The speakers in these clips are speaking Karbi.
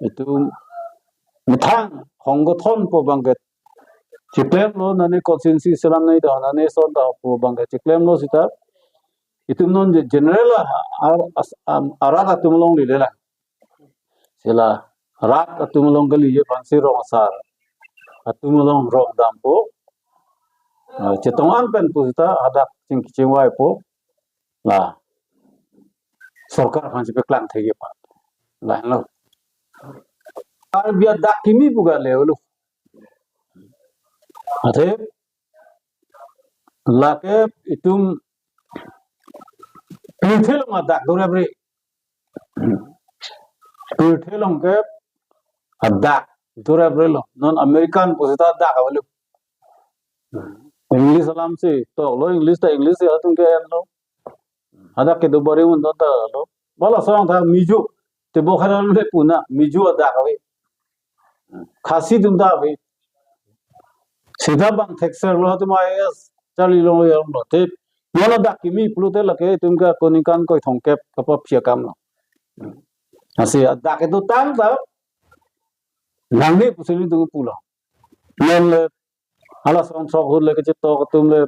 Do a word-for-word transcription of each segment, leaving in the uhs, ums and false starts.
Itum methang honggothon po abangke chiklemlo, nani constituency selam nai do, nani son do po abangke chiklemlo seta, itum non je general a-, a-, as-, am, arat atum along lele lang. Sila rat atum along kali je aphansi rong asar atum along rong dampo. Ah, chetong-an pen pu seta hadak chingki chingvai po. La sorkar aphansi peklang thekji pa. Lahenlo. Karbi adak kimi pu ga le ulu. Athe lake itum pirthe along adak dorep re. Pirthe along ke adak dorep re lo. Non American pu seta adak avelo. English alam si toklo, English ta English si atum ke enlo. Hadak kedo bari un ta lo. Bala song ta Mizo. Te bo khara le puna Mizo adak ave. Khasi atum ta ave. Seta bang thekser lo atum I A S charli long lo yam lo. Te non adak kimi pulote lake itum ke koningkan koi thomkep kapaphi akam lo. Lasi adak kedotang ta nangne pusi nelitum pulo. Non le hala song sok ahut le kachetok atum le,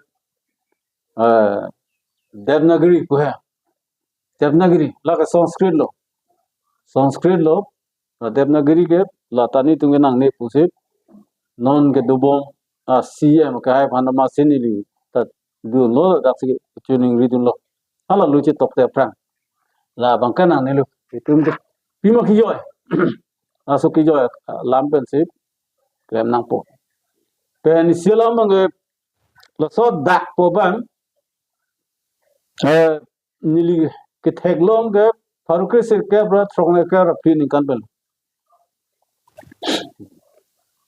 eh, Devanagari pu he. Devanagari, lake Sanskrit lo. Sanskrit lo, eh, Devanagari ke la ta nelitum ke nangne pusi. Non kedobom a C M ke hai aphan ma si neli ta dunlo, daksi choningri dunlo. Hala lo chetok te aphrang. La abangke nangnelo. Itum ke pima kijoi. Laso kijoi alam pensi klem nangpo. Pen isi alam abangke laso dak po abang, eh, neli ketheklong ke pharo kre sirkep ra throknerkep ra phli aningkan pen.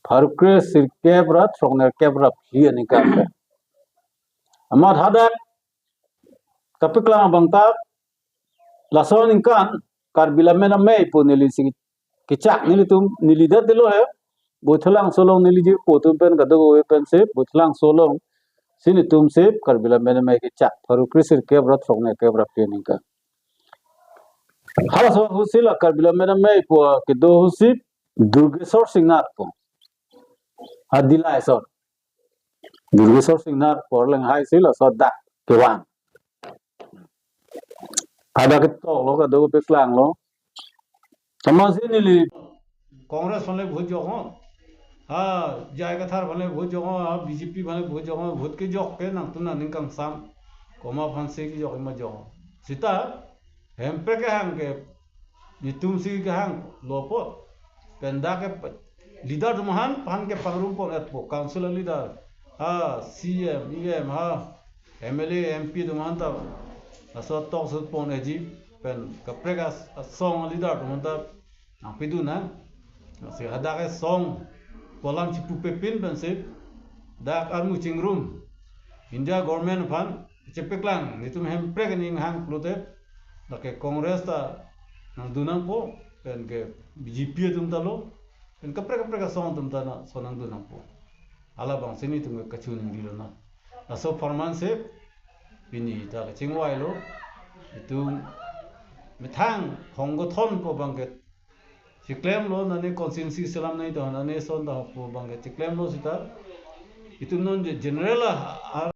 Pharo kre sirkep ra throknerkep ra phli aningkan pen. Amat hadak kapeklang abang ta laso aningkan Karbi Lammet Amei pu neli si kechak nelitum, neli det delo he. Boithalangso along neli jirpo atum pen kadokave pensi Boithalangso along si nelitum si Karbi Lammet Amei kechak pharo kre sirkep ra throknerkep ra phli aningkan. Halaso ahut si la Karbi Lammet Amei pu kedo ahut si Durgeswar Singnar pu, a Dillai ason. Durgeswar Singnar pu arleng hai si laso dak kevang. Hadak ketoklo, kadokave peklanglo. Tama si neli Congress aphan le vote jok ho. Ha, J I Kathar aphan le vote jok ho, ha, B J P aphan le vote jok ho, vote kejok ke nangtum nangning kangsam. Komat aphansi kejok ma jok ho. Seta Hemprek kehang ke, netum si kehang lo apot. Pen dak ke pe-, leader atum aphan, aphan ke pangrum pon-etpo, council leader. Ha, C M, E M, ha, M L A, M P atum aphan ta laso tokso pon-etji, pen kaprek as-, asong leader atum aphan ta nangpidun nang. Si hadak ke song pu alam chipupepin pensi dak armu chingrum India government aphan chepeklang, netum Hemprek aning hang pulote, lake Congress ta nangdun nangpo, pen ke B J P atum ta lo, pen kaprek kaprek asong atum ta laso nangdun nangpo. Halabangsi netum ke kachoningrilo na. Laso apharman si pini ta kachingvailo, itum methang honggothon pu abangke chiklemlo, nani constituency selam nai do, nani son do pu abangke chiklemlo seta, itum non je general a, a